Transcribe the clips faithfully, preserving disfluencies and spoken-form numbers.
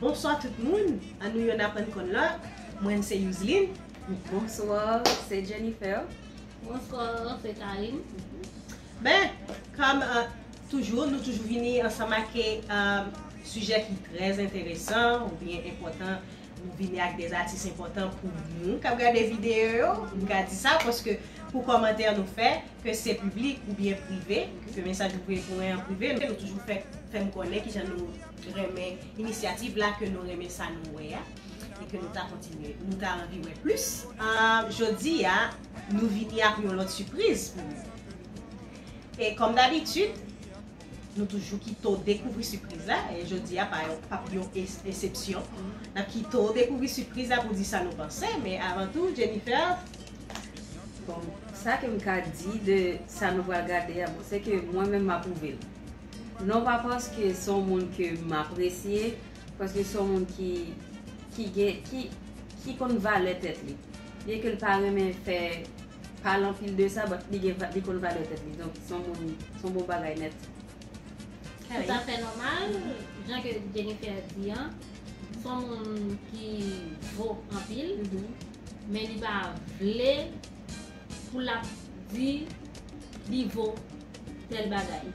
Bonswa tout moun, ann nou youn aprann konn lòt. Mwen se Youzlin. Bonswa, se Jennifer. Bonswa, se Karine. Ben, kòm uh, toujou, nou toujou vini ansanm ak uh, sijè ki trè enteresan oubyen enpòtan. Nou vini ak de atis enpòtan pou nou k ap gade videyo yo. M ka di sa paske pou kòmantè nou fè, ke se piblik oubyen prive, ke mesaj nou voye pou mwen an prive, nou toujou fè, fè m konnen kijan nou renmen inisyativ la, ke nou renmen sa nou wè a, e ke nou ta kontinye, nou ta anvi wè plis. Uh, jodi a, nou vini ak yon lòt sipriz pou nou. E kòm dabitid, nou toujou kite w dekouvri sipriz la, e jodi a pa p ap yon eksepsyon. N ap kite w dekouvri sipriz la pou di sa nou panse, men avan tou, Jennifer. Bon, sa ke m ka di de sa nou pral gade a, bon, se ke mwen menm m apwouve l. Non pa paske se yon moun ke m apresye, paske se yon moun ki ki gen ki ki konn valè tèt li. Byen ke l pa renmen fè pale anpil de sa, but li gen li konn valè tèt li. Donk se yon moun, se yon bon bagay nèt. Toutafè nòmal, jan ke Jennifer di an, se yon moun ki vo anpil, men li pa vle pou l ap di li vo tèl bagay.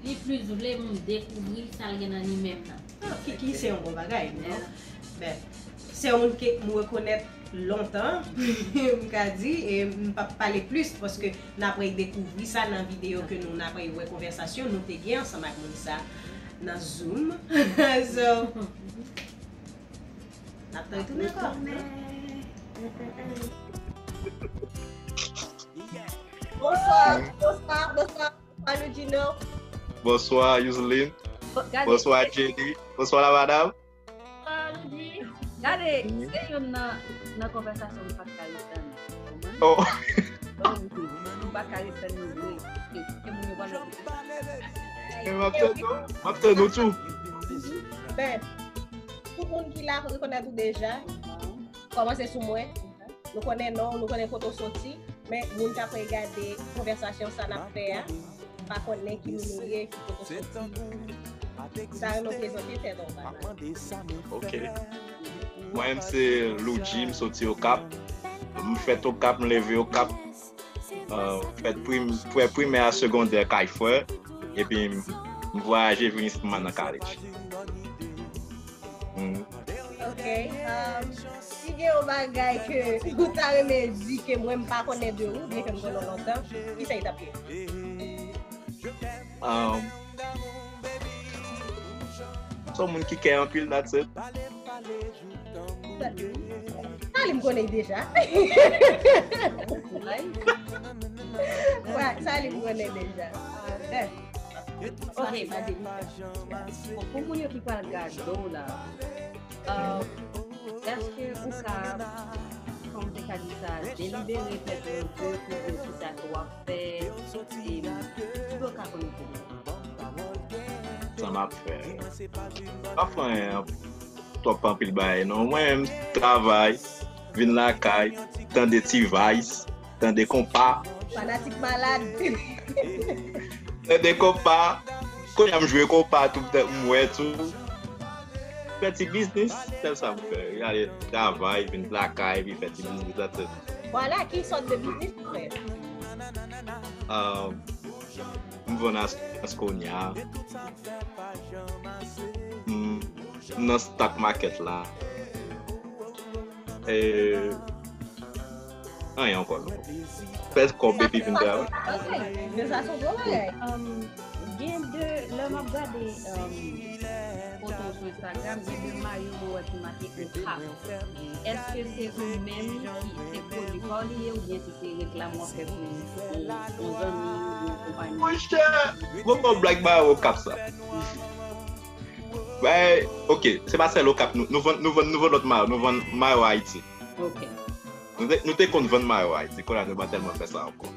Li plis vle moun dekouvri sa l gen nan li menm nan. Ah, ki, ki se yon bon bagay, non? Ben, se yon moun ke m rekonèt lontan, m ka di, e m p ap pale plis paske n ap dekouvri sa nan videyo ke nou n ap wè konvèsasyon nou te gen ansanm ak moun sa nan Zoom. So, n ap retounen ankò. Bonswa, bonswa, bonswa. Bonswa Ludino. Bonswa Youzlin. Bonswa Jenny. Bonswa la madam. Gade, se youn nan nan konvèsasyon m pa t ka ret tann. Oh. M pa t ka ret tann nou vre. Ke moun yo pa jwenn. M ap tann nou. M ap tann nou tou. Ben, tout moun ki la rekonèt ou deja. Kòmanse sou mwen. Nou konnen non w, nou konnen kote w soti, men moun k ap regade konvèsasyon sa n ap fè a pa konnen ki moun ou ye, ki kote w soti. Sa yo nou prezante tèt ou pa. Ok. Mwen menm se Loudji, m soti Okap. M fèt Okap, m leve Okap. Uh, fèt prim, fè primè a segondè kay frè. Epi m vwayaje vin isit mwen nan college. Ok. Um, si gen yon bagay ke ou ta renmen di ke mwen m pa konnen de ou, byen ke m konnen w lontan, ki sa l t ap ye? Um, se yon moun ki kè anpil, that's it. Sa li m konnen deja. Sa li m konnen deja. Ok, Madeline. Bon, pou moun yo ki pral gade w la, èske ou ka, kòman te ka di sa, delibere tèt ou de pou di kisa ke w ap fè, e ki pou yo ka konnen pou ou? Sa m ap fè. Pa fè anyen twòp anpil bagay non. Mwen menm travay, vin lakay, tande ti Vice, tande konpa. Fanatik malad. Tande konpa. Kounye a m jwe konpa tou, m wè tou. Fè ti biznis, sèl sa m fè. Gade travay, vin lakay, epi fè ti biznis, that's it. Vwala, ki sòt de biznis ou fè? Um, m vann asirans kounye a. M nan stock market la. E anyen ankò non. Fè kòb epi vin travay. Men sa se yon bon bagay. Gen de, lè m ap gade foto sou Instagram, gen de mayo mwen wè ki make Okap. Èske se ou menm ki se pwodui pa w li ye oubyen se se reklam w ap fè pou yon zanmi oubyen yon konpayi? Monchè, mwen pa blag mayo Okap sa. Bay, ok, se pa sèl Okap nou, nou vann nou vann nou vann lòt mayo, nou vann mayo Ayiti. Ok. Nou te, nou te konn vann mayo Ayiti, kounye a nou pa tèlman fè sa ankò.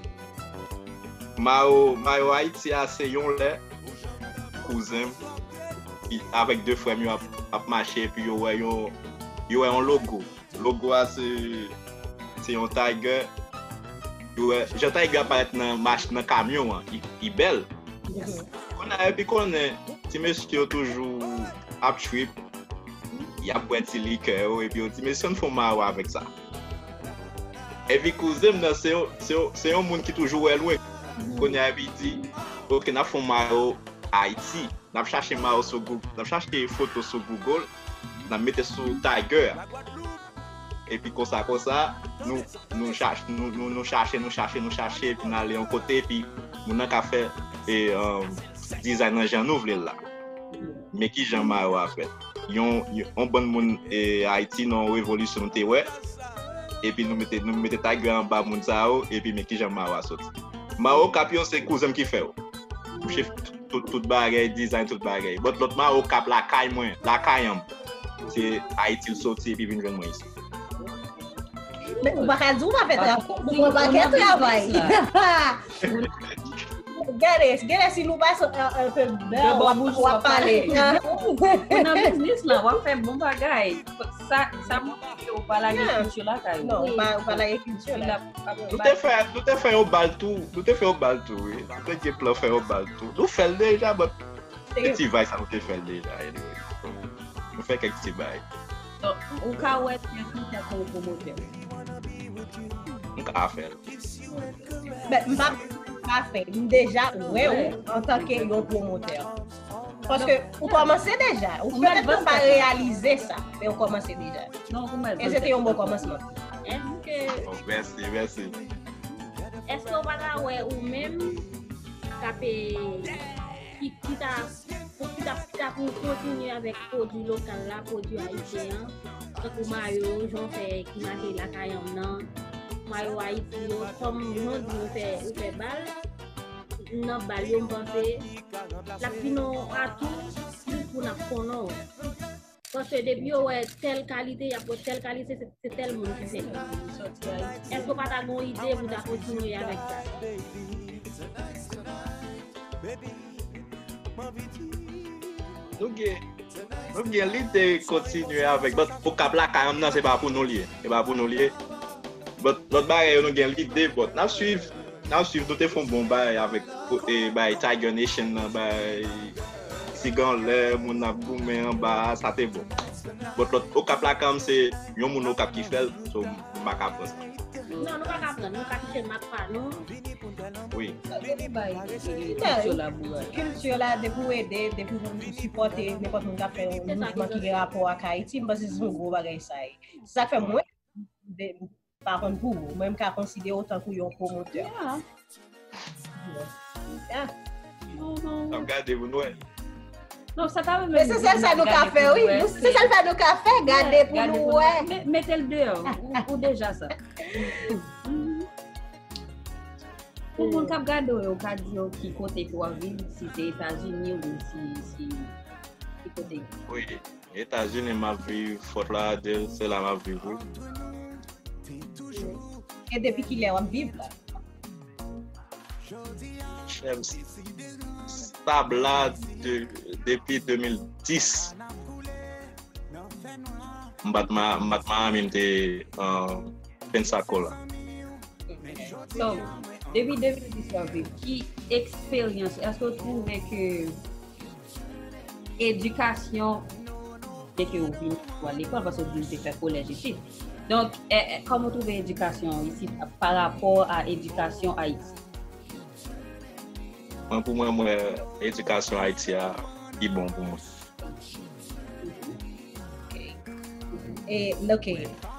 Mayo, mayo Ayiti a se yon lè kouzen m ki avèk de frè m yo ap, ap mache epi yo wè yon, yo wè yon logo. Logo a se, se yon tiger. Yo wè, jan tiger a parèt nan mach, nan kamyon an, li, li bèl. Kounye a epi konnen ti mesye yo toujou ap trip. y ap bwè ti likè yo, epi yo di, "Mesye, ann fè yon mayo avèk sa." Epi kouzen m nan, se yon, se yon, se yon moun ki toujou wè lwen. Kounye a, epi li di, "Ok, n ap fè yon mayo Ayiti." N ap chache mayo sou Google, n ap chache foto sou Google, n ap mete sou Tiger a. Epi konsa, konsa, nou, nou chache, nou, nou, nou chache, nou chache, nou chache, epi n ale yon kote, epi moun nan ka fè e, um, dizay nan jan nou vle l la. Men ki jan mayo a fèt. Yon, yon, yon bann moun e, Ayiti nan yon revolisyon nou te wè, epi nou mete, nou mete Tiger anba moun sa yo, epi men ki jan mayo a soti. Mayo Okap yo, se kouzen m ki fè yo. Mouche tout, tout bagay, dizay, tout bagay. But lòt mayo Okap lakay mwen, lakay an m. Se Ayiti l soti epi vin jwenn mwen isit. Men ou pa ka di ou pa fè travay. Ou fè yon pakèt travay. Gade, gade si nou pa sot, euh, euh, pe bèl, w ap, w ap pale. Ou nan biznis la, w ap fè bon bagay. Sa, sa montre ke ou pa lage kilti lakay ou. Non, ou pa, ou pa lage kilti la. Nou te fè, nou te fè yon bal tou. Nou te fè yon bal tou, wi. Nou te gen plan fè yon bal tou. Nou fè l deja, but se ti vay sa nou te fè l deja, anyway. Nou fè kèk ti bay. Donk, ou ka wè tèt ou tankou yon pwomotè. M ka fè l. Men, m pa, m pa fè. M deja wè w antanke yon pwomotè. Paske ou kòmanse deja. Ou petèt ou pa reyalize sa, men ou kòmanse deja. E se te yon bon kòmansman. Èske Oh, mèsi, mèsi. Èske w pa ta wè ou menm k ap, e, ki, ki ta, ki ta, ki ta pou kontinye avèk pwodui lokal la, pwodui ayisyen an, tankou mayo, jan w fè ki make lakay an m nan, mayo Ayiti yo, kòm jan w di nou fè, ou fè bal, nan bal yo, m panse l ap vin yon atou pou, pou n ap konnen w. Paske depi yo wè tèl kalite, y ap wè tèl kalite, se, se tèl moun ki fè l. Èske w pa ta gen yon ide pou ta kontinye avèk sa? Nou gen, nou gen lide kontinye avèk, but Okap lakay an m nan, se pa pou nou l ye. Se pa pou nou l ye. But lòt bagay yo, nou gen lide, but n ap swiv, n ap swiv, nou te fè yon bon bagay avèk, e, bay Tiger Nation nan, bay Sigan lè moun ap goumen anba a, sa te bon. But lòt Okap lakay an m, se yon moun Okap ki fè l, so m pa ka pran sa. Non, nou pa ka pran, nou ka kite mak pa nou. Wi. Kilti la bourad. Kilti la, depi w ede, depi w sipòte nenpòt moun k ap fè yon mouvman ki gen rapò ak Ayiti, m panse se yon gwo bagay sa ye. Se sa k fè mwen, de, pa konn pou ou, mwen m ka konsidere w tankou yon pwomotè. Yeah. Yeah. Non, non. N ap gade pou n wè. Non, sa ta renmen. Men se sèl sa nou ka fè, wi. Nou, se sèl sa nou ka fè, gade pou nou wè. Mete l deyò, ou, ou deja sa. Pou moun k ap gade w yo, w ka di yo ki kote ke w ap viv, si se Etazini oubyen si, si, ki kote? Wi, Etazini m ap viv, Fort Lauderdale, se la m ap viv, wi. E depi kilè w ap viv la? Chèf, sa la de, depi de mil dis. M pa t Ma-, m pa t Miami, m te, uh, Pensacola. So, depi de mil dis w ap viv, ki eksperyans, èske w twouve ke edikasyon, byenke ou vin, ou al lekòl, paske ou vin te fè kolèj isit. Donk, e, e, kòman w twouve edikasyon isit pa rapò a edikasyon Ayiti? Mwen, pou mwen, mwen, edikasyon Ayiti a pi bon pou mwen. E, ok.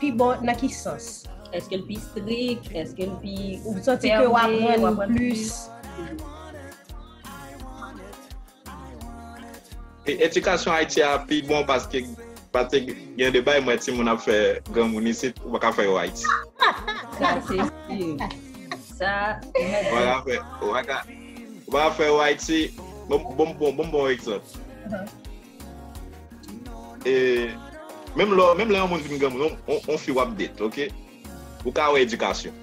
Pi bon nan ki sans? Èske l pi strik? Èske l pi fèmen? Ou santi ke w aprann plis? E, edikasyon Ayiti a pi bon paske, paske gen de bagay mwen timoun ap fè granmoun isit, ou pa ka fè yo Ayiti. Sa se si. Sa, ou pa ka fè, ou pa ka, ou pa ka fè yo Ayiti. Bon, bon, bon, bon, bon egzanp. E, menm lè, menm lè yon moun vin granmoun, on, on, on fi w ap date, ok? Ou ka wè edikasyon.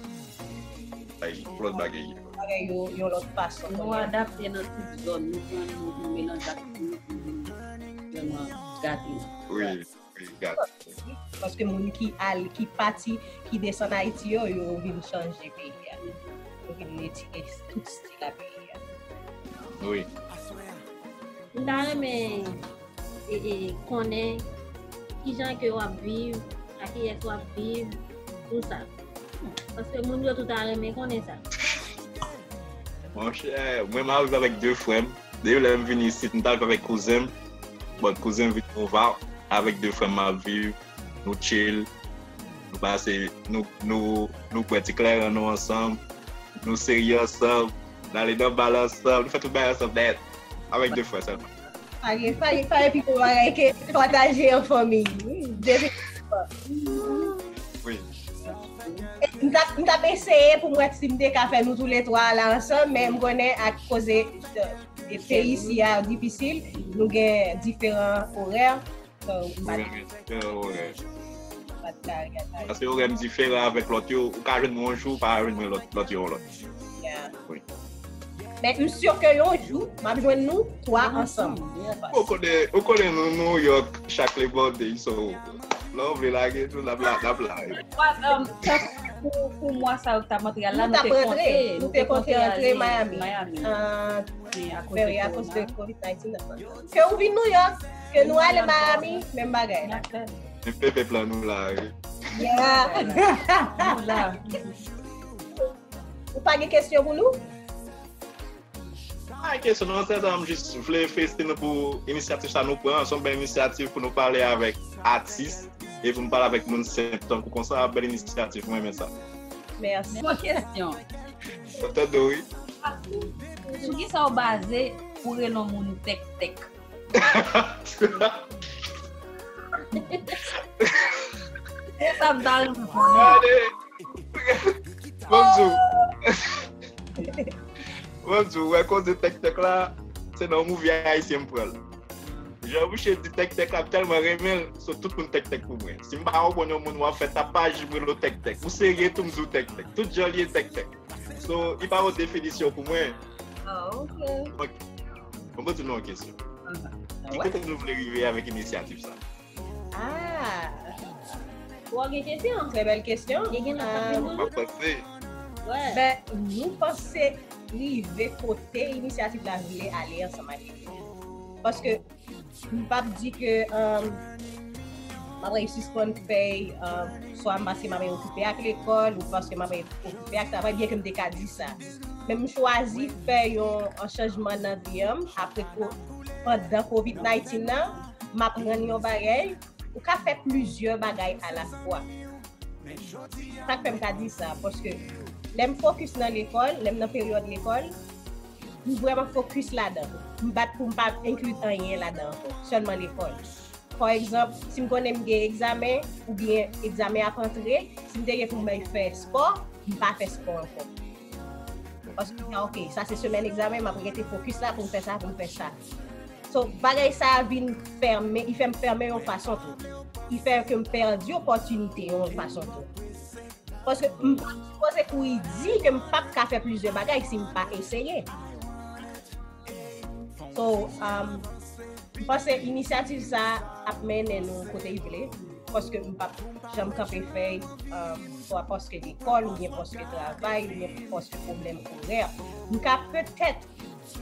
Ay, lòt bagay. Bagay yo, yon lòt fason. Nou adapte nan tout zòn, nou pran, nou, nou melanje ak moun, nou vin vrèman gate. Wi, wi, gate. Paske moun ki al, ki pati, ki desann Ayiti yo, yo vin chanje peyi a. Yo vin retire tout stil a peyi a. Wi. M ta renmen, e, e, konnen kijan ke w ap viv, a kiyès w ap viv, tou sa. Paske moun yo tou ta renmen konnen sa. Monchè, mwen m ap viv avèk de frè m. Depi lè m vin isit, m t ap viv avèk kouzen m. But kouzen m vin Mouva, avèk de frè m m ap viv. Nou chill, nou pase, nou, nou, nou bwè ti kleren nou ansanm, nou serye ansanm, n ale nan bal ansanm, nou fè tout bagay ansanm, nèt, avèk de frè sèlman. Pa gen, pa gen, pa gen pi bon bagay ke pataje an fanmi. Definitivman. Wi. M t ap, m t ap eseye pou m wè si m te ka fè nou toulètwa la ansanm, men m konnen ak koze de peyi isi a difisil, nou gen diferan orè. So, m pa t, Orè, orè. pa t ka gade. Paske orè m diferan avèk lòt yo. Ou ka jwenn mwen yon jou, ou pa jwenn mwen lòt, lòt yo yon lòt. Yeah. Wi. Men m si ke yon jou, m ap jwenn nou twa ansanm. Ou konnen, ou konnen nou New York chak le Monday, so lè w vle lage tou, n ap la, n ap la. Kwa, um, pou, pou mwa sa yo k t ap antre a la, Nou t ap nou te rantre, konte, nou te konte ale rantre Miami. Miami. Ah, Men akoz de men akoz de covid nineteen nan. Ke ou vin New York, ke nou ale Miami, menm bagay la. N ap fè. Men pepe plan nou la, wi. Yeah. Nou la. Ou pa gen kesyon pou nou? Pa kesyon non, sèlman m jis vle felisite nou pou inisyativ sa nou pran. Se yon bèl inisyativ pou nou pale avèk atis e pou nou pale avèk moun senp tankou konsa. Bèl inisyativ, mwen renmen sa. Mèsi. Yon kesyon. Ou tande, wi. Sou ki sa w baze pou rele yon moun tèk-tèk? Se sa m ta renmen konnen. Gade. Bon, m di w. Bon, m di w, wè koze tèk-tèk la, se nan yon movie ayisyen m pran l. Jan Boucher di tèk-tèk la, m tèlman renmen l, so tout moun tèk-tèk pou mwen. Si m pa konprann yon moun, w ap fè tapaj, m rele w tèk-tèk. Ou serye tou, m di w tèk-tèk. Tout jan l ye tèk-tèk. So, li pa yon definisyon pou mwen. Ah, ok. Ok. Bon, m poze nou yon kesyon. Ki kote nou vle rive avèk inisyativ sa? Ah, Ou gen kesyon? Trè bèl kesyon. Gen, gen lòt k ap Ah, vin pou Mwen nou? Panse. Wè. Ben, nou panse rive kote inisyativ la vle ale ansanm ak li. Paske m p ap di ke um, m ap sispann fè um, swa paske m ap okipe ak lekòl ou paske m ap okipe ak travay, byen ke m te ka di sa. Men m chwazi fè yon, yon chanjman nan vi m apre ko, pandan covid nineteen nan, m aprann yon bagay. Ou ka fè plizyè bagay alafwa. Sa k fè m ka di sa, paske lè m fokis nan lekòl, lè m nan peryòd lekòl, m vrèman fokis ladan. M bat pou m pa enkli anyen ladan ankò, sèlman lekòl. Pa egzanp, si m konnen m gen egzamen, oubyen egzamen ap antre, si m te gen pou m al fè spò, m pa fè spò ankò. Paske m di, ok, sa se semèn egzamen, m ap rete fokis la pou m fè sa, pou m fè sa. So, bagay sa a vin fèmen, li fè m fèmen yon fason tou. Li fè ke m pèdi opòtinite yon fason tou. Paske m pa t sipoze kouri di ke m p ap ka fè plizyè bagay si m pa eseye. So, um, m panse inisyativ sa ap mennen nou kote l vle. Paske m p ap janm kanpe fè, um, swa paske lekòl, oubyen paske travay, oubyen paske pwoblèm orè. M ka petèt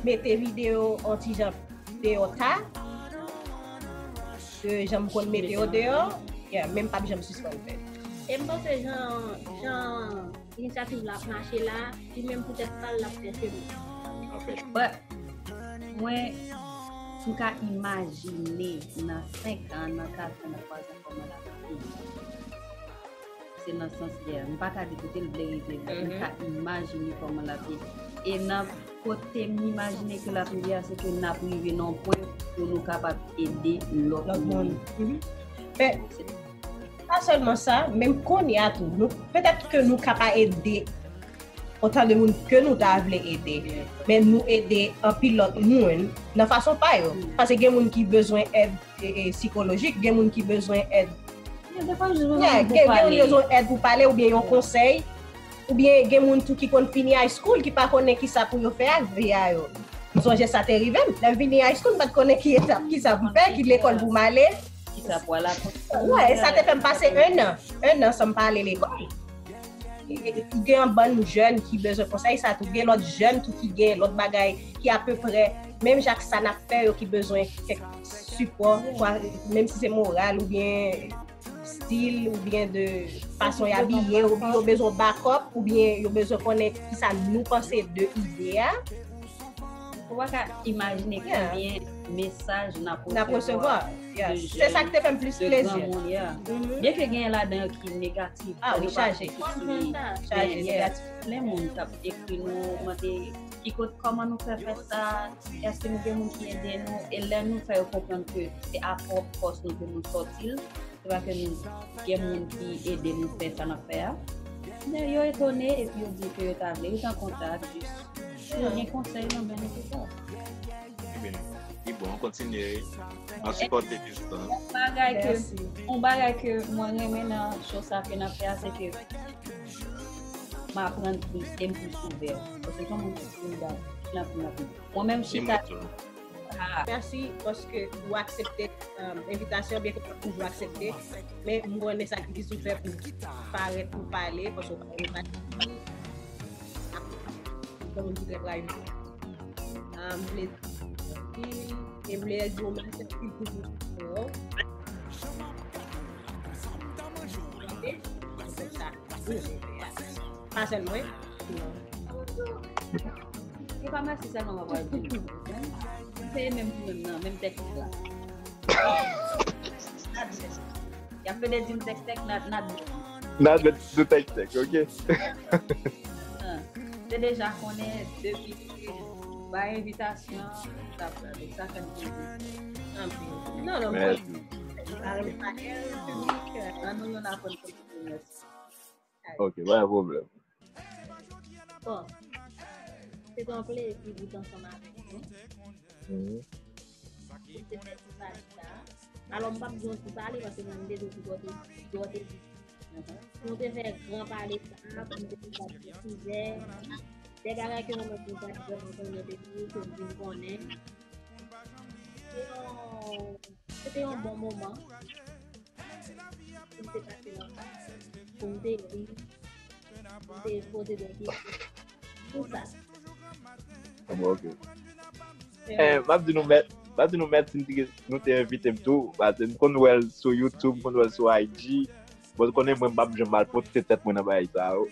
mete videyo yon ti jan deyò ta, de jan m konn mete yo deyò, yeah, men m p ap janm sispann fè l. E m panse jan, jan inisyativ la ap mache la, li menm poutèt pa l, l ap fè chemen. But, mwen, m ka imajine nan senk an, nan kat an, nan twa zan, kòman l ap ye. Se nan sans, yeah, m pa ka di kote l vle rive, but m ka imajine kòman l ap ye. E nan kote m imajine ke l ap rive a, se ke n ap rive nan yon pwen pou nou kapab ede lòt Lòt moun. Moun. Mhm. Men, pa sèlman sa, menm kounye a tou, nou, petèt ke nou ka pa ede otan de moun ke nou ta vle ede, men nou ede anpil lòt moun nan fason pa yo. Paske gen moun ki bezwen èd e, e, sikolojik, gen moun ki bezwen èd Yeah, defwa, nou Yeah, bezwen gen, pou gen moun pale. bezwen èd pou pale oubyen yon konsèy, oubyen gen moun tou ki konn fini high school ki pa konnen kisa pou yo fè ak vi a yo. M sonje sa te rive m. Lè m vini high school, m pa t konnen ki etap, kisa pou m fè, ki lekòl pou m ale. Kisa pou al aprann. Wè, e sa te fè m pase un an, un an san m pa ale lekòl. E, e, gen yon bann jèn ki bezwen konsèy, sa tou gen lòt jèn tou ki gen lòt bagay ki apeprè menm jan ak sa n ap fè yo ki bezwen kèk sipò, swa menm si se moral oubyen stil oubyen de fason y abiye, oubyen yo bezwen backup, oubyen yo bezwen konnen kisa nou panse de ide a. Ou pa ka imajine konbyen mesaj n ap resevwa. Yeah. Se sa ki te fè m plis plezi. Byen ke gen ladan yo ki negatif, ah wi, chaje. Chaje, negatif. Plen moun k ap ekri nou, mande ki kot, kòman nou fè fè sa, èske nou gen moun ki ede nou, e lè nou fè yo konprann ke se a pwòp fòs nou ke nou sòti l, se pa ke nou gen moun ki ede nou fè sa n ap fè a. Men yo etone epi yo di ke yo ta vle ret an kontak, jis si yo gen konsèy nan men nou, se sa. Ebyen, li bon, kontinye, wi. N ap sipòte Kristan. Yon bagay ke, yon bagay ke mwen renmen nan show sa ke n ap fè a, se ke m aprann plis e m plis ouvè. Paske se yon moun ki plis ouvè nan, nan, nan, mwen menm chita. Mèsi paske ou aksepte, um, envitasyon, byen ke w pa toujou aksepte, men m konnen sakrifis ou fè pou parèt, pou pale, paske w pa yon moun ki trè private. Um, m vle di anpil, e m vle di w mèsi anpil pou tout sa yo. Pa sèl mwen. Non. E pa mèsi sèlman mwen pral di. Se menm pou menm nan, menm tèks la. Y ap pede di m tèks tèks, n a, n a di. N a di tèks tèks, ok. Te deja konnen depi bay envitasyon, sa pral, sa fè m plezi. Anpil. Non, non, mwen. Mèsi. Pa renmen pale, piblik, an nou, nou aprann konn mèsi. Ok, pa gen pwoblèm. Bon, se te yon plezi bout ansanm avèk nou. Mhm. Pou te fè ti pale sa. Alò, m p ap di yon ti pale, paske mwen, m te di w ki bò te, ki bò te di. Nou te fè gran pale sa, pou nou te fè de sijè, de bagay ke mwen menm, m pa t vrèman konnen depi ke m vin konnen. Se yon, se te yon bon moman. Pou m te pase nan sa, pou m te ri, pou m te poze de kesyon. Tout sa. Ah bon, ok. Eh, m ap di nou mè-, m ap di nou mèsi, nou te, nou te envite m tou. Paske m konn wè l sou YouTube, m konn wè l sou I G. Bon, ou konnen mwen, m p ap janm mal pote tèt mwen nan bagay sa yo.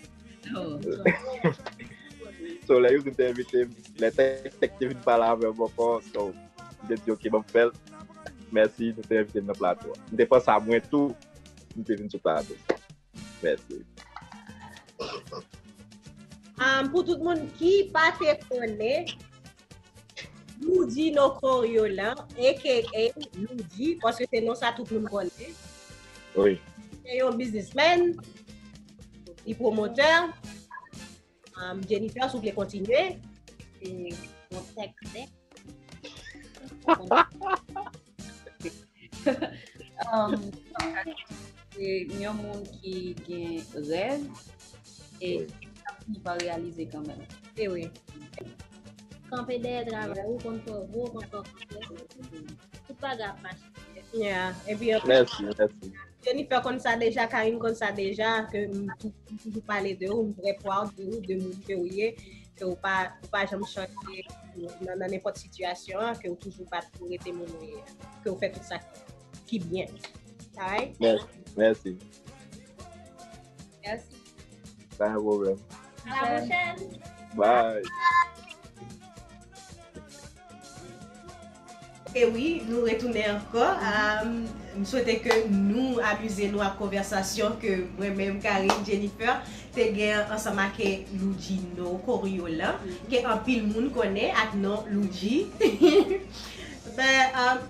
Oh. So, lè yo te envite m, lè tèk, tèk te vin pale avè m ankò, so, m te di, ok, ban m fè l. Mèsi, nou te envite m nan plato a. M te panse a mwen tou, m te vin sou plato. Mèsi. Um, pou tout moun ki pa te konnen, Loudino Coriolan, A K A Loudji, paske se non sa tout moun konnen. Wi. Se yon biznismenn, li pwomotè. Um, Jennifer, si w vle kontinye. Se yon tèks. Um, se yon moun ki gen rèv e wi, ki ap fini pa reyalize kanmenm. E wi. Kanpe dèyè travay ou, konn fè w gwo, konn fè w konfyans. Tout bagay ap mache. Yeah. Epi, mèsi, mèsi. Jennifer konn sa deja, Karine konn sa deja, ke m tou-, m toujou pale de ou, m trè proud de ou, de moun ke ou ye, ke ou pa, ou pa janm chanje nan, nan nenpòt sitiyasyon, ke ou toujou bat pou rete moun ou ye, ke ou fè tout sa ki byen. Alright? Mèsi. Mèsi. Mèsi. Pa gen pwoblèm. À la prochaine. Bye. E wi, nou retounen ankò. Um, m swete ke nou amize nou ak konvèsasyon ke mwen menm, Karine, Jennifer, te gen ansanm ak Loudjino Coriolan, ke anpil moun konnen ak non Loudji. Ben, um,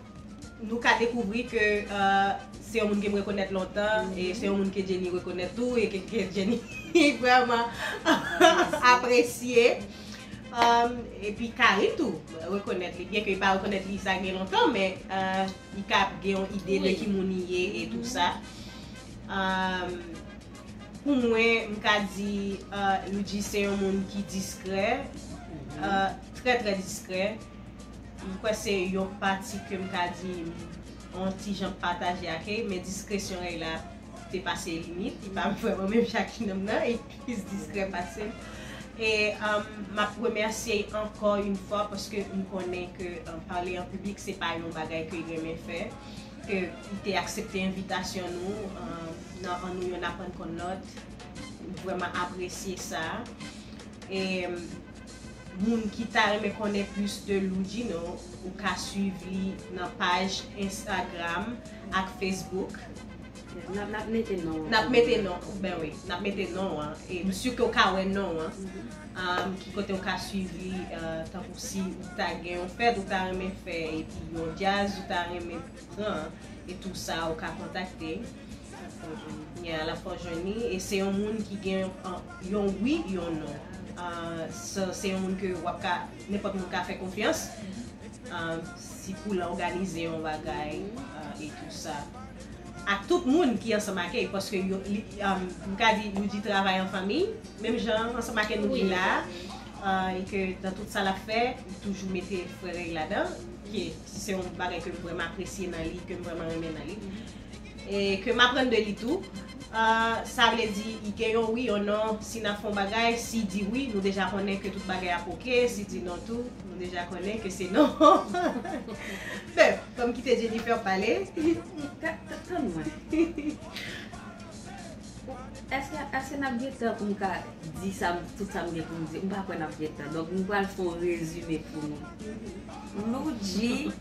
nou ka dekouvri ke, uh, se yon moun ke m rekonèt lontan, e se yon moun ke Jenny rekonèt tou, e ke, ke Jenny vrèman apresye. Um, epi Karine tou rekonèt li, byen ke li pa rekonèt li sa gen lontan, men, uh, li ka gen yon ide de ki moun li ye e tou sa. Um, pou mwen, m ka di, uh, Loudji se yon moun ki diskrè, uh, trè, trè diskrè. M kwè se yon pati ke m ka di m yon ti jan pataje ak li, men diskresyon rèy la te pase limit, li pa vrèman menm jan ak Inanm nan, li plis diskrè pase m. E um, m ap remèsye l ankò yon fwa paske m konnen ke um, pale an piblik se pa yon bagay ke l renmen fè, ke l te aksepte envitasyon nou, um, nan an nou youn aprann konn lòt. M vrèman apresye sa. E um, moun ki ta renmen konnen plis de Loudjino, ou ka swiv li nan paj Instagram ak Facebook. N ap, n ap mete non an. N ap mete non, ben wi, n ap mete non an. E m si ke w ka wè non an. Um, ki kote w ka swiv li, uh, tankou si ou ta gen yon fèt ou ta renmen fè, epi yon djaz ou ta renmen pran, e tou sa, ou ka kontakte. Yeah, l ap fè w jwenn li. E se yon moun ki gen uh, yon wi, yon non. Uh, so, se yon moun ke w ap ka, nenpòt moun ka fè konfyans. Um, si pou l òganize yon bagay uh, e tou sa. Ak tout moun ki ansanm ak li, paske yo, li, um, m ka di, nou di travay an fanmi, menm jan ansanm ak nou ki la, uh, e ke nan tout sa l ap fè, li toujou mete frè l ladan, ke si se yon bagay ke m vrèman apresye nan li, ke m vrèman renmen nan li. E ke m aprann de li tou. Uh, sa vle di, li gen yon wi, yon non, si n ap fè yon bagay, si di wi, nou deja konnen ke tout bagay ap oke, si di non tou, nou deja konnen ke se non. Ben, kòm kite Jennifer pale. Tann mwen. Èske, èske n ap gen tan pou m ka di sa, tout sa m gen pou m di? M pa kwè n ap gen tan. Donk, m pral fè yon rezime pou nou. Loudji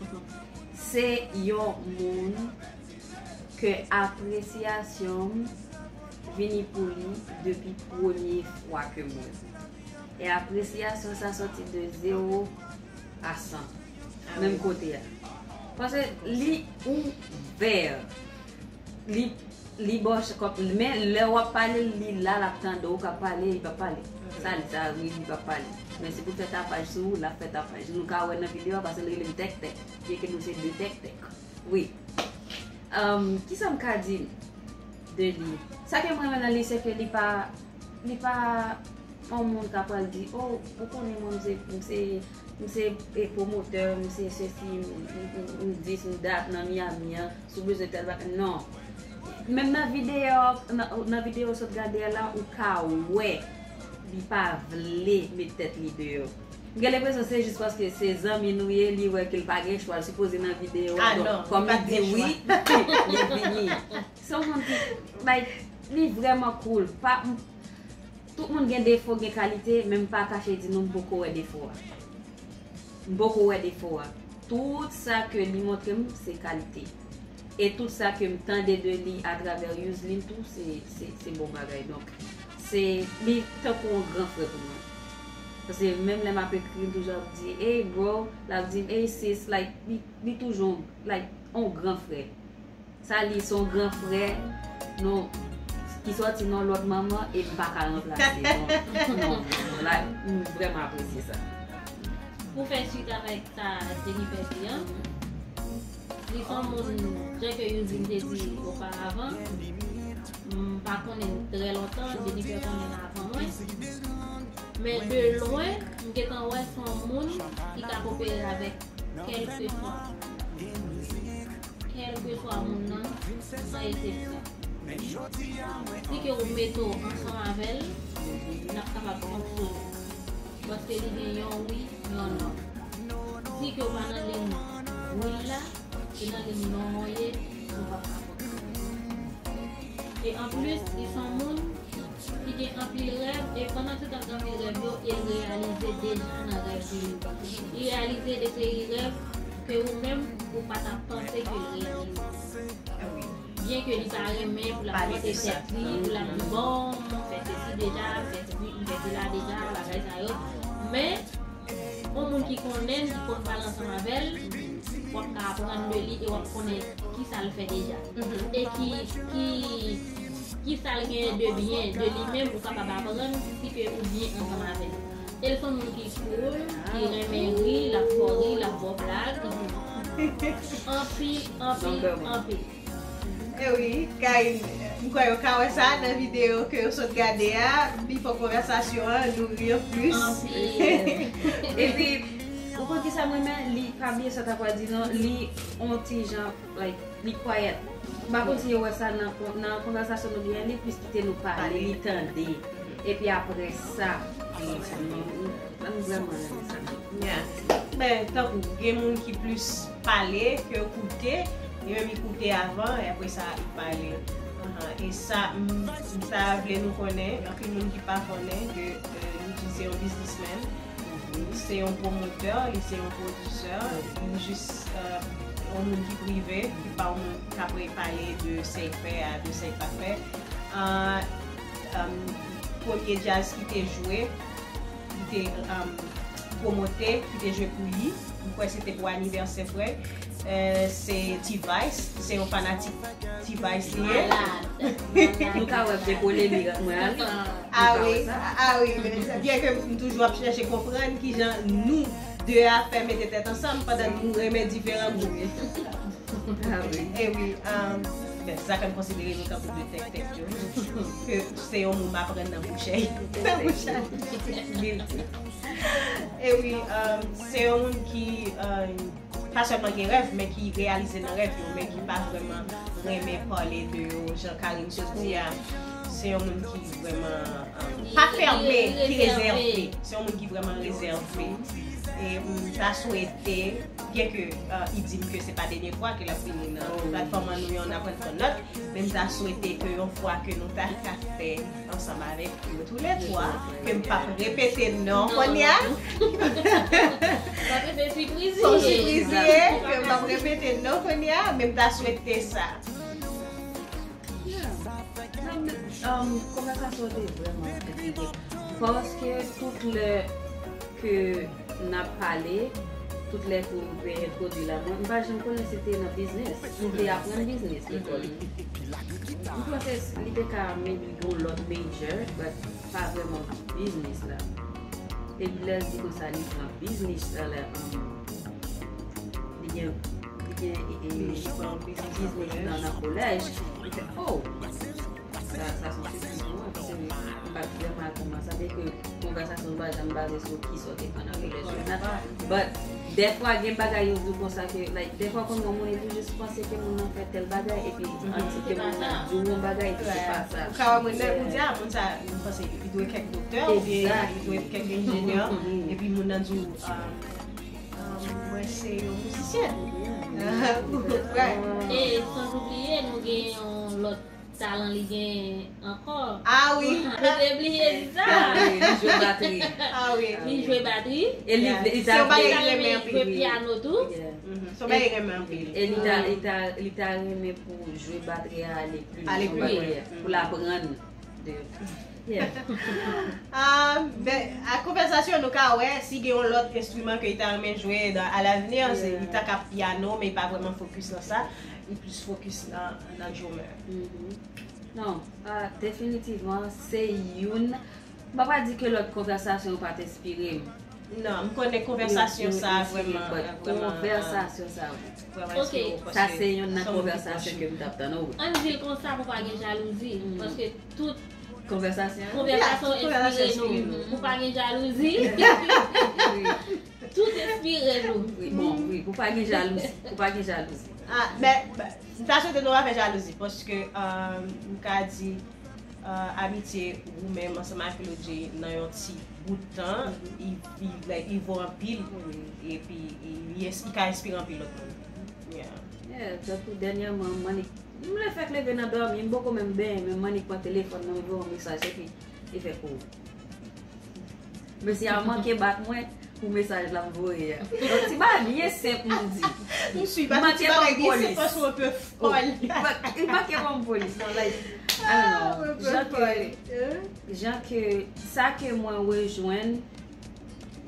se yon moun ke apresyasyon m vini pou li depi premye fwa ke m wè l. E apresyasyon sa sòti de zewo a san. Menm kote a. Paske li ouvè. Li, li bòch kòp, men lè w ap pale, li la, l ap tande w k ap pale, li p ap pale. Sa li, sa wi, li p ap pale. Men si pou fè tapaj sou ou, l ap fè tapaj. Nou ka wè nan videyo a, paske l rele m tèk tèk. Byenke nou se de tèk tèk. Wi. Um, kisa m ka di de li? Sa ke m renmen nan li, se ke li pa, li pa yon moun k ap pral di, oh, ou konnen mwen, m se, m se, m se e pwomotè, m se sesi, m, m, m, m dis, m dat nan Miami an, si w bezwen tèl bagay. Non. Menm nan videyo, nan, nan videyo w sot gade a la, ou ka wè li pa vle met tèt li deyò. M gen lenpresyon se jis paske se zanmi nou ye, li wè ke l pa gen chwa, l sipoze nan videyo a. Ah, donk, non, kòm li di wi, li vini. Se yon moun ki, like, li vrèman cool. Pa, m, tout moun gen defo, gen kalite, men m pa kache di nou m poko wè defo a. M poko wè defo a. Tout sa ke li montre m, se kalite. E tout sa ke m tande de li atravè Yuzlin tou, se, se, se bon bagay. Donk, se, li tankou yon gran frè pou mwen. Paske menm lè m ap ekri, m toujou ap di, hey bro, l ap di m, hey sis, like, li, li toujou, like, yon gran frè. Sa li, se yon gran frè, non, ki sòti nan lòt manman, e m pa ka ranplase, non, non, non, non, la, m vrèman apresye sa. Pou fè swit avèk sa Jennifer di an, li se yon moun, jan ke Yuzlin te di oparavan, m pa konnen l trè lontan, Jennifer konnen l avan mwen. Men de lwen, m gentan wè se yon moun ki ka kopere avèk kèlkeswa, kèlkeswa moun nan, san eksepsyon. Si ke ou mete w ansanm avè l, n ap kapab fonksyone. Paske li gen yon wi, yon non. Si ke w pa nan liy wi l la, se nan liy non an w ye, nou p ap ka fonksyone. E anplis, li se yon moun ki gen anpil rèv, e pandan tout tan gen anpil rèv yo, e l reyalize deja nan rèv li yo. Li reyalize de seri rèv ke ou menm, ou pa t ap panse ke l reyalize. Byenke li pa renmen pou l ap vante tèt li, pou l ap di, bon, m fè sesi deja, m fè sesi, m fè sela deja, bagay sa yo. Men, yon moun ki konnen l, ki konn pale ansanm avè l, w ap ka aprann de li e w ap konnen kisa l fè deja. E ki, ki, kisa l genyen de byen de li menm, ou kapab aprann si ke ou byen ansanm avè l. E l se yon moun ki cool, ki renmen ri, l ap fè w ri, l ap ba w blag. Anpil, anpil, anpil. E wi, Kay, m kwè yo ka wè sa nan videyo ke yo sot gade a, bifò konvèsasyon an, nou ri anplis. Anpil. Epi, ou konn kisa m renmen? Li pa bliye sa ta pral di non, li on ti jan, like, li quiet. M pa konn si yo wè sa nan kon-, nan konvèsasyon nou genyen, li plis kite nou pale, li tande. Epi apre sa, m vrèman renmen sa. Yeah. Ben, tankou, gen moun ki plis pale ke koute, e menm li koute avan, e apre sa, li pale. Ahan. E sa, m, m ta vle nou konnen, anpil moun ki pa konnen ke euh, Luigi se yon biznismenn, li se yon pwomotè, li se yon pwodisè, li jis euh, yon moun ki prive, li pa yon moun k ap pale de sa l fè a, de sa l pa fè. Euh, euh, premye djaz ki te jwe, ki te um, pwomote, ki te jwe pou li. M kwè se te pou anivèsè frè. Euh, se T-Vice, se yon fanatik T-Vice li ye. Nou ka wè se polemik ak mwen ale. Ah wi, ah wi, byen ke m toujou ap chèche konprann kijan nou de a fè mete tèt ansanm pandan nou renmen diferan gwoup. Ah wi. E wi, um, ben, sa fè m konsidere nou tankou de tèk tèk yo. Ke se yon mo m aprann nan bouch Chèy. Nan bouch Chèy. E wi, um, se yon moun ki um, pa sèlman gen rèv, men ki reyalize nan rèv yo, men ki pa vrèman renmen pale de yo. Jan Karine sot di a, se yon moun ki vrèman um, pa fèmen, ki rezève. Se yon moun ki vrèman rezève. E m ta swete, byen ke euh, li di m ke se pa dènye fwa ke l ap vini nan platfòm an nou yon aprann fò nòt, men m ta swete ke yon fwa ke nou ta ka fè ansanm avèk yo toulètwa, ke m p ap repete non kounye a. Sa te fè sipriz. Fò sipriz ye, ke m p ap repete non kounye a, men m ta swete sa. Um, konvèsasyon te vrèman entrigan. Paske tout lè ke n ap pale, tout lè ke w te entwodui l a mwen, m pa janm konnen si te nan biznis. M te aprann biznis lekòl. M panse li te ka maybe gen yon lòt major, but pa vrèman biznis la. Epi lè l di konsa li pran biznis la, um, li gen li gen biznis nan nan kolèj. Li fè, oh! Sa, sa se yon sipriz pou mwen, paske m pa t vrèman al pou mwen. Sa vle ke konvèsasyon nou pa janm baze sou kisa w te fè nan kolèj ou la. But, dèfwa gen bagay yo di w konsa ke, like, dèfwa konn gen moun epi jis panse ke moun nan fè tèl bagay, epi anti ke moun nan di w yon bagay, epi se pa sa. Ou ka wè moun nan, ou di, ah, moun sa, m panse li dwe kèk doktè, oubyen li dwe kèk enjenyè, epi moun nan di w, ah, Mwen se yon mizisyen. E san oubliye, nou gen yon lòt talan li gen ankò. Ah wi. Nou te bliye di sa. Li jwe batri. Ah wi. Li jwe batri. E li, li ta, li jwe pyano tou. Se yon bagay renmen anpil. E li ta, li ta, li ta renmen pou jwe batri a ale pi lwen. Pou l aprann. Ah, ben, ak konvèsasyon nou ka wè si gen yon lòt enstriman ke li ta renmen jwe alavni, se li ta ka pyano, men li pa vrèman fokis nan sa. Li plis fokis nan, nan drummer. Non, definitivman, se youn. M pa pral di ke lòt konvèsasyon yo pa t enspire m. Non, m konnen konvèsasyon sa a vrèman, vrèman. Konvèsasyon sa a wi. Ok. Sa se youn nan konvèsasyon ke m t ap tann, wi. Ann di l konsa pou pa gen jalouzi. Paske tout konvèsasyon. Konvèsasyon enspire nou. Pou pa gen jalouzi. Tout enspire nou. Wi, bon, wi, pou pa gen jalouzi. Pou pa gen jalouzi. Ah, men, m ta swete nou pa fè jalouzi, paske m ka di amitye ou menm ansanm ak Lodji nan yon ti bout tan, li vo anpil, epi li ka enspire anpil lòt moun. Yeah, tankou dènyèman, Manik, m lè fèk leve nan dòmi, m poko menm benyen, men Manik pran telefòn nan, m voye yon mesaj, epi li fè kou. Mesye a manke bat mwen pou mesaj la m voye a. Donk, ti bagay byen senp m di. M swi, pa ti bagay byen senp, paske w pe fòl. Li manke ban m polis, non, like, I don't know. Jan ke, jan ke, sa ke mwen rejwenn,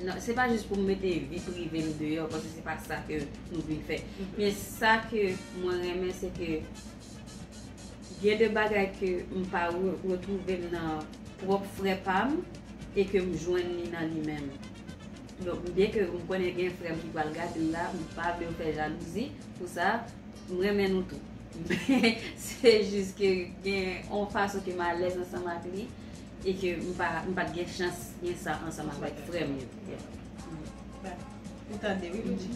non, se pa jis pou m mete vi prive m deyò, paske se pa sa ke nou vin fè. Men sa ke mwen renmen, se ke gen de bagay ke m pa retwouve m nan pwòp frè pa m e ke m jwenn li nan li menm. Donk, byen ke m konnen gen frè m ki pral gade l la, m pa vle yo fè jalouzi pou sa, m renmen nou tou. Men se jis ke gen yon fason ke m alèz ansanm ak li e ke m pa, m pa t gen chans gen sa ansanm avèk frè m yo. Ou tande, wi, Lodji.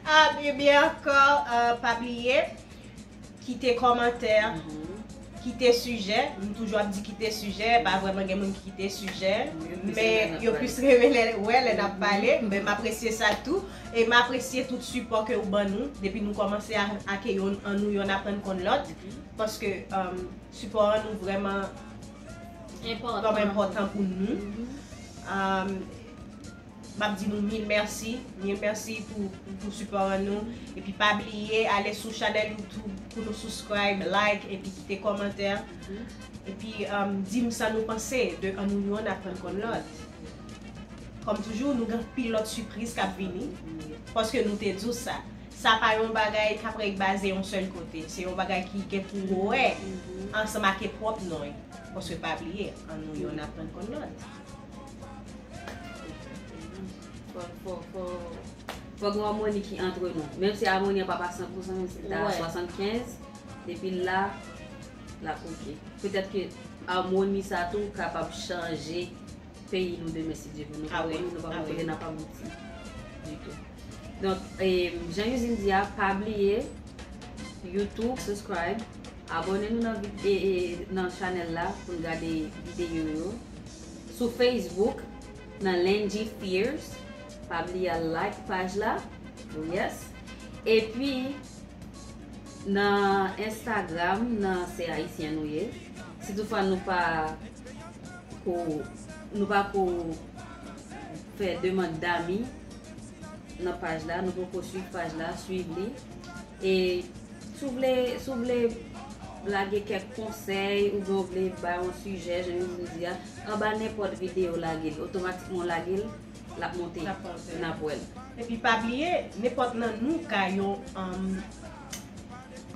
Ah, ebyen ankò, pa bliye kite kòmantè, kite sijè, m toujou ap di kite sijè, pa vrèman gen moun ki kite sijè, men yo plis renmen lè, wè, lè n ap pale, men m apresye sa tou, e m apresye tout sipò ke w ban nou, depi nou kòmanse a, ake yon, an nou yonn aprann konn lòt, paske, um, sipò an nou vrèman, vrèman enpòtan pou nou. Um, M ap di nou mil mèsi, mil mèsi pou, pou sipò an nou. Epi pa bliye, ale sou chanèl YouTube pou nou subscribe, like, epi kite kòmantè. Epi, um, di m sa nou panse de An nou yonn aprann konn lòt. Kòm toujou, nou gen anpil lòt sipriz k ap vini, paske nou te di w sa. Sa pa yon bagay k ap rete baze yon sèl kote. Se yon bagay ki gen pou wè ansanm ak pwòp non l. Paske pa bliye, An nou yonn aprann konn lòt. Fò, fò, fò, fò gen yon amoni ki antre nou. Menm si amoni an pa pa san pou san, menm si l ta a swasannkenz, depi l la, l ap oke. Petèt ke amoni sa tou kapab chanje peyi nou demen, si Dye vle. Nou pa konnen, nou pa konnen kote n ap abouti ditou. Donk, e, jan Yuzin di a, pa bliye, YouTube, subscribe, abòne nou nan vid-, e, e, nan chanèl la pou n gade videyo yo. Sou Facebook, nan Lenji Fierce, pa bliye al like paj la. Yes. Epi, nan Instagram, nan Se Ayisyen Nou Ye. Si toutfwa nou pa ko, nou pa ko fè demann dami nan paj la, nou poko swiv paj la, swiv li. E si w vle, si w vle lage kèk konsèy oubyen w vle bay yon sijè, jan Yuzin di a, anba nenpòt videyo, lage l. Otomatikman w lage l, l ap monte. L ap monte. N ap wè l. Epi pa bliye, nenpòt nan nou ka yon, um,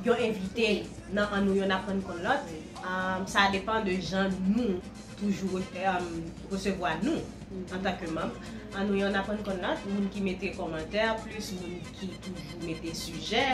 yon envite nan An nou yonn aprann konn lòt. Um, sa depann de jan nou toujou, um, resevwa nou antanke manm. An nou yonn aprann konn lòt, moun ki mete kòmantè, plis moun ki toujou mete sijè.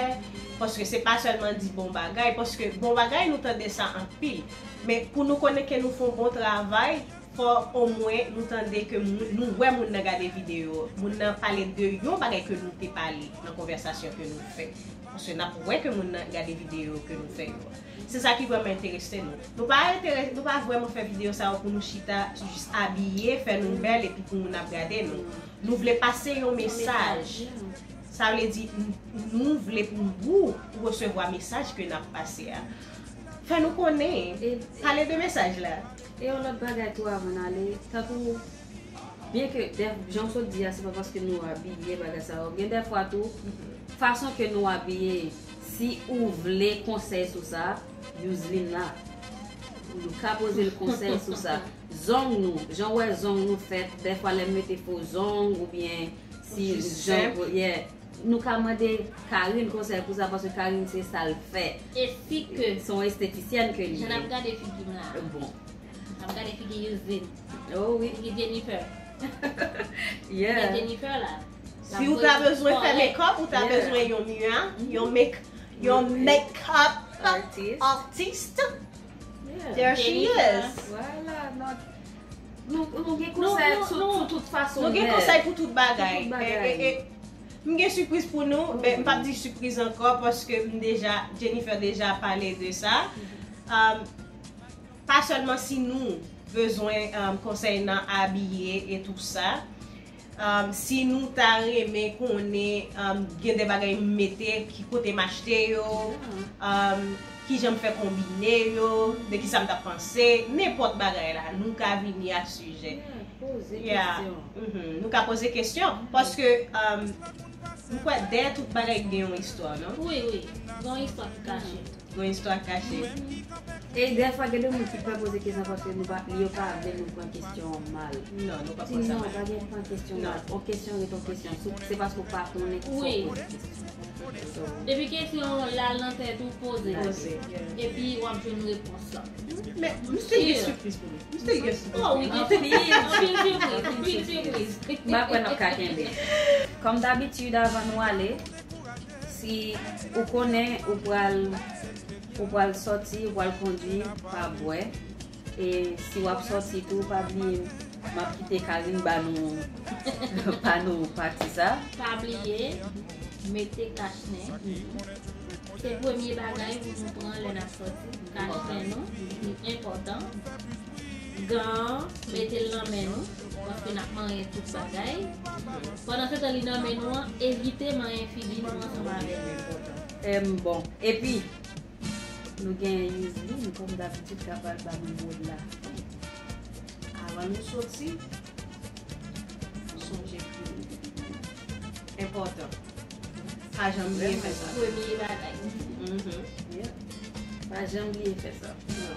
Paske se pa sèlman di bon bagay, paske bon bagay nou tande sa anpil. Men pou nou konnen ke nou fè yon bon travay, fò omwen nou tande ke moun, nou wè moun nan gade videyo, moun nan pale de yon bagay ke nou te pale nan konvèsasyon ke nou fè. Paske n ap wè ke moun nan gade videyo ke nou fè yo. Se sa ki vrèman enterese nou. Nou pa enterese, nou pa vrèman fè videyo sa yo pou nou chita, jis abiye, fè nou bèl, epi pou moun ap gade nou. Nou vle pase yon mesaj. Sa vle di, n-, nou vle pou ou, ou resevwa mesaj ke n ap pase a. Fè nou konnen. E, pale de mesaj la. E yon lòt bagay tou avan n ale, tankou, byen ke, dè-, jan w sot di a, se pa paske nou abiye, bagay sa yo. Gen dèfwa tou, fason ke nou abiye, si ou vle konsèy sou sa, Yuzlin la. Nou ka poze l konsèy sou sa. Zong nou, jan w wè zong nou fèt, dèfwa lè m mete fo zong oubyen si jan, yeah. Nou ka mande Karine konsèy pou sa, paske Karine se sa l fè. E si ke, se yon estetisyèn ke li ye. Jan n ap gade figi m la. Bon. N ap gade figi Yuzlin. Oh wi. Figi Jennifer. Yeah. Figi Jennifer la. Si ou ta bezwen fè makeup, ou ta bezwen yon mia, yon make, yon makeup artist. There she is. Vwala, nou, nou, nou gen konsèy sou, sou tout fason. Nou gen konsèy pou tout bagay. Pou tout bagay. E, e, e, m gen sipriz pou nou, men m p ap di sipriz ankò, paske m deja, Jennifer deja pale de sa. Um, pa sèlman si nou bezwen, um, konsèy nan abiye e tou sa, Um, si nou ta renmen konnen, um, gen de bagay m mete, ki kote m achte yo, um, kijan m fè konbine yo, de kisa m t ap panse, nenpòt bagay la, nou ka vini ak sijè. Yeah, poze kesyon. Mhm. Nou ka poze kesyon, paske, um, m kwè dèyè tout bagay gen yon istwa, non? Wi, wi, gen yon istwa ki kache. Gon istwa kache. E dèfwa, gen de moun ki pè poze kesyon paske nou pa, yo pa vle nou pran kesyon an mal. Non, nou pa pran sa mal. Non, pa gen pran kesyon mal. On kesyon ret on kesyon. Se, se paske w pa konnen ki fè w poze kesyon. Depi kesyon an al nan tèt ou, poze. Poze. Epi w ap jwenn repons lan. Men, m still gen sipriz pou nou. M still gen sipriz. Oh, wi, gen anpil, anpil sipriz, anpil sipriz. M pa kwè n ap ka kenbe. Kòm dabitid, avan nou ale, si ou konnen ou pral, ou pral sòti, ou pral kondui, pa bwè. E si w ap sòti tou, pa bliye, m ap kite Karine ba nou, ba nou pati sa. Pa bliye, mete kach nen. Se premye bagay pou nou pran lè n ap sòti. Kach men nou, li enpòtan. Gan an, mete l nan men nou, paske n ap manyen tout bagay. Pandan se tan li nan men nou an, evite manyen figi nou ansanm avè l. Em, bon, epi, nou gen Yuzlin, kòm dabitid, k ap al ba nou mo de la fen. Avan nou soti, sonje pou enpòtan. Pa janm bliye fè sa. Premye bagay. Mhm. Yeah. Pa janm bliye fè sa. Non.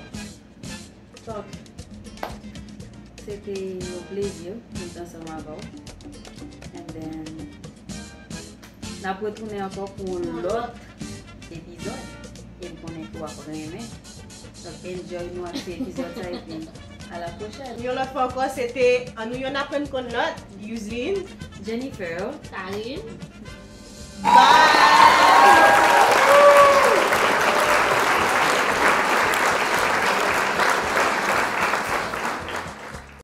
Tok. Se te yon plezi pou m t ansanm avè w. And then, n ap retounen ankò pou yon lòt epizòd. E m konnen ke w ap renmen. Donk, enjoy nou ak ti epizòd sa epi a la pwochèn. Yon lòt fwa ankò, se te Ann nou yonn aprann konn lòt. Yuzlin. Jennifer. Karine. Bye!